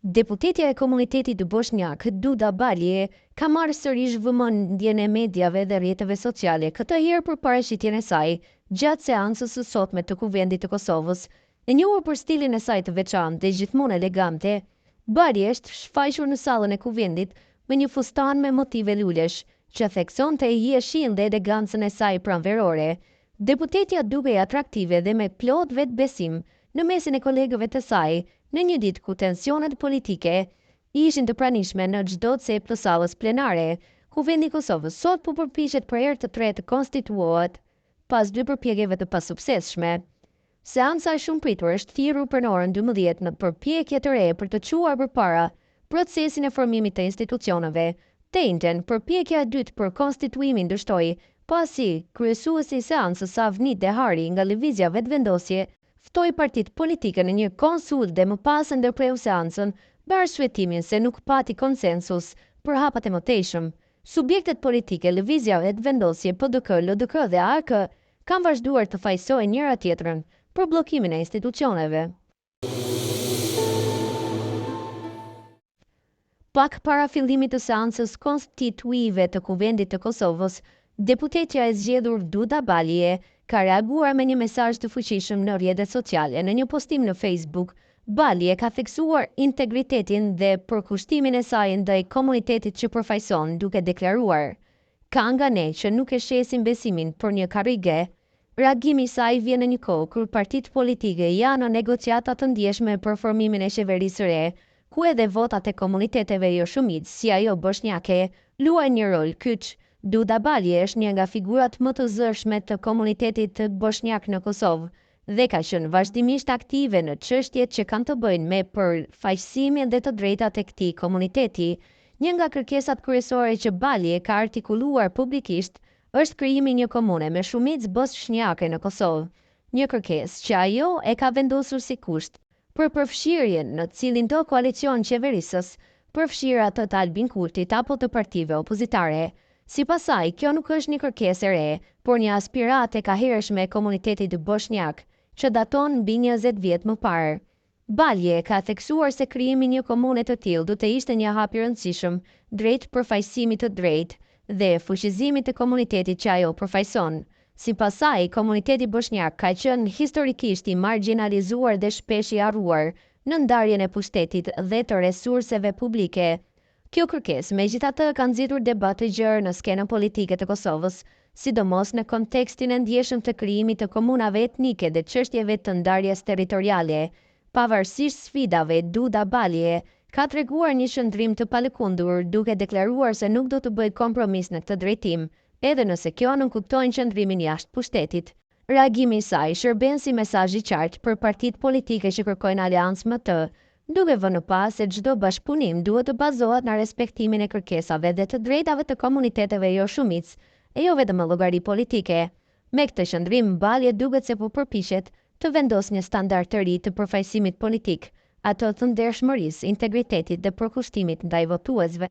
Deputetja e komunitetit boshnjak, Duda Balje, ka marrë sërish vëmendjen e mediave dhe rrjeteve sociale, këtë herë për paraqitjen e saj gjatë seancës së sotme të Kuvendit të Kosovës. E njohur për stilin e saj të veçantë dhe gjithmonë elegante, Balje është shfaqur në sallën e Kuvendit me një fustan me motive lulesh, që theksonte hijeshinë dhe elegancën e saj pranverore. Deputetja dukej atraktive dhe me plot vetëbesim në mesin e kolegëve të saj, në një ditë ku tensionet politike ishin të pranishme në çdo cep të sallës plenare. Kuvendi i Kosovës sot po përpiqet për herë të tretë të konstituohet pas dy përpjekjeve të pasuksesshme. Seanca e shumëpritur është thirrur për në orën 12 në përpjekje të re për të çuar përpara procesin e formimit të institucioneve. Të enjten, përpjekja e dytë për konstituimin dështoi, pasi kryesuesi i seancës Avni Dehari nga Lëvizja Vetëvendosje ftoi partitë politike në një konsultë dhe më pas e ndërpreu seancën me arsyetimin se nuk pati konsensus për hapat e mëtejshëm. Subjektet politike Lëvizja Vetëvendosje, PDK, LDK dhe AAK kanë vazhduar të fajësojnë njëra-tjetrën për bllokimin e institucioneve. Pak para fillimit të seancës konstituive të Kuvendit të Kosovës, deputetja e zgjedhur Duda Balje ka reaguar me një mesazh të fuqishëm në rrjetet sociale. Në një postim në Facebook, Balje ka theksuar integritetin dhe përkushtimin e saj ndaj komunitetit që përfaqëson, duke deklaruar, Ka nga ne që nuk e shesin besimin për një karrige. Reagimi i saj vjen në një kohë kur partitë politike janë në negociata të ndjeshme për formimin e qeverisë së re, ku edhe votat e komuniteteve joshumicë, si ajo boshnjake, luajnë një rol kyç. Duda Balje është një nga figurat më të zëshme të komunitetit boshnjak në Kosovë dhe ka qenë vazhdimisht aktive në çështjet që kanë të bëjnë me përfaqësimin dhe të drejtat e këtij komuniteti. Një nga kërkesat kryesore që Balje ka artikuluar publikisht është krijimi i një komune me shumicë boshnjake në Kosovë, një kërkesë që ajo e ka vendosur si kusht për përfshirjen në cilindo koalicion qeverisës, përfshirë atë të Albin Kurtit apo të partive opozitare. Sipas saj, kjo nuk është një kërkesë e re, por një aspiratë e kahershme e komunitetit boshnjak, që daton mbi 20 vjet më parë. Balje ka theksuar se krijimi i një komune të tillë do të ishte një hap i rëndësishëm drejt përfaqësimit të drejtë dhe fuqizimit të komunitetit që ajo përfaqëson. Sipas saj, komuniteti boshnjak ka qenë historikisht i margjinalizuar dhe shpesh i harruar në ndarjen e pushtetit dhe të resurseve publike. Kjo kërkesë, megjithatë, ka nxitur debat të gjerë në skenën politike të Kosovës, sidomos në kontekstin e ndjeshëm të krijimit të komunave etnike dhe çështjeve të ndarjes territoriale. Pavarësisht sfidave, Duda Balje ka treguar një qëndrim të palëkundur, duke deklaruar se nuk do të bëjë kompromis në këtë drejtim, edhe nëse kjo nënkupton qëndrimin jashtë pushtetit. Reagimi i saj shërben si mesazh i qartë për partitë politike që kërkojnë aleancë me të, duke vënë në pah se çdo bashkëpunim duhet të bazohet në respektimin e kërkesave dhe të drejtave të komuniteteve joshumicë, e jo vetëm në llogari politike. Me këtë qëndrim, Balje duket se po përpiqet të vendosë një standard të ri të përfaqësimit politik, atë të ndershmërisë, integritetit dhe përkushtimit ndaj votuesve.